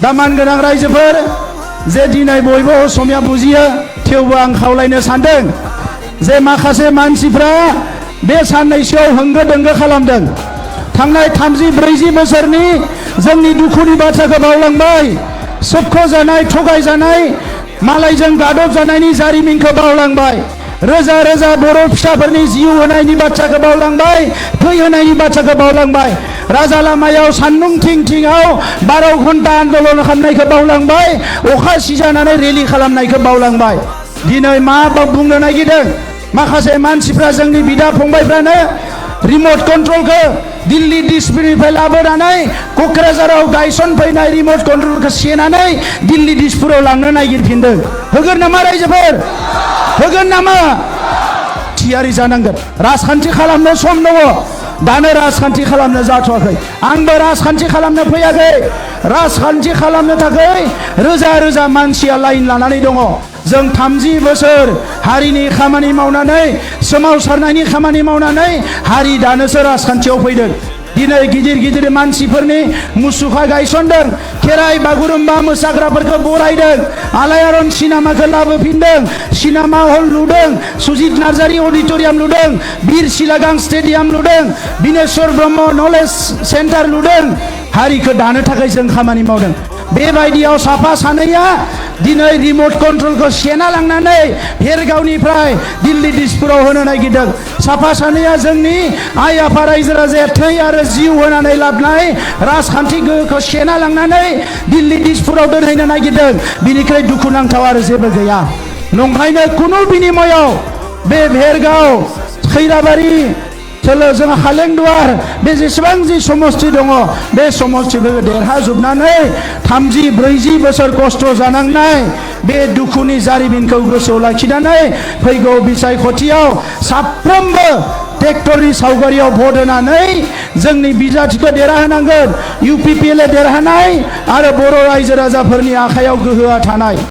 दामान गोनां रायजोफोर जे दिनै बयबो असमिया बुजियो थेवबो आं खावलायनो सानदों जे माखासे मानसिफ्रा बे साननैसोआव होंगो दोंगो खालामदों थांनाय 30-40 बोसोरनि जोंनि दुखुनि बाथ्राखौ बावलांबाय सोबख'जानाय थगायजानाय मालायजों गादब जानायनि जारिमिनखौ बावलांबाय रोजा रोजा बर' फिसाफोरनि जिउ होनायनि बाथ्राखौ बावलांबाय थै होनायनि बाथ्राखौ बावलांबाय राजा लामायाव सान्दुं थिं थिंआव 12 घन्टा आन्दोलन खालामनायखौ बावलांबाय अखा सिजानानै रेलि खालामनायखौ बावलांबाय दिनै मा बुंनो नागिरदों माखासे मानसिफ्रा जोंनि बिदा फंबायफ्रानो रिमोट कन्ट्रलखौ दिल्ली डिस्पुरनिफ्राय लाबोनानै क'क्राझाराव गायसनफैनाय रिमोट कन्ट्रलखौ सेनानै दिल्ली डिस्पुराव लांनो नागिरफिनदों होगोन नामा रायजोफोर होगोन नामा थियारि जानांगोन राजखान्थि खालामनो सम दङ दानो राजखान्थि खालामनो जाथ'वाखै आंबो राजखान्थि खालामनो फैयाखै राजखान्थि खालामनो थाखाय रोजा रोजा मानसिया लाइन लानानै दङ जों 30 बोसोर हारिनि खामानि मावनानै सोमावसारनायनि खामानि मावनानै हारि दानोसो राजखान्थियाव फैदों दिनै गिदिर गिदिर मानसिफोरनि मुसुखा गायसनदों खेराइ बागुरुम्बा मोसाग्राफोरखौ बरायदों आलायारन सिनेमाखौ लाबोफिनदों सिनेमा हल लुदों सुजित नार्जारी अडिट'रियाम लुदों बीर सिलागां स्टेडियाम लुदों बिनेश्वर ब्रह्म नलेज सेन्टार लुदों हारिखौ दानो थाखाय जों खामानि मावदों बेबायदियाव साफा सानैया दिनै रिमोट कन्ट्रलखौ सेना लांनानै भेरगावनिफ्राय दिल्ली डिस्पुराव होनो नागिरदों साफा सानैया जोंनि आइ आफा रायजो राजाया थै आरो जिउ होनानै लाबोनाय राजखान्थि गोहोखौ सेना लांनानै दिल्ली डिस्पुराव दोनहैनो नागिरदों बिनिख्रुइ दुखुनांथाव आरो जेबो गैया नंखायनो खुनु बिनिमयाव बे भेरगाव खैराबारि जोंहा हालेंदुवार बे जेसेबां जि समस्ति दङ बे समस्तिफोरखौ देरहाजोबनानै 30-40 बोसोर खस्थ' जानांनाय बे दुखुनि जारिमिनखौ गोसोआव लाखिनानै फैगौ बिसायख'थियाव साफ्रोमबो ट्रेक्टरनि सावगारियाव भट होनानै जोंनि बिजाथिखौ देरहाहोनांगोन UPPL देरहानाय आरो बर' रायजो राजाफोरनि आखायाव गोहोआ थानाय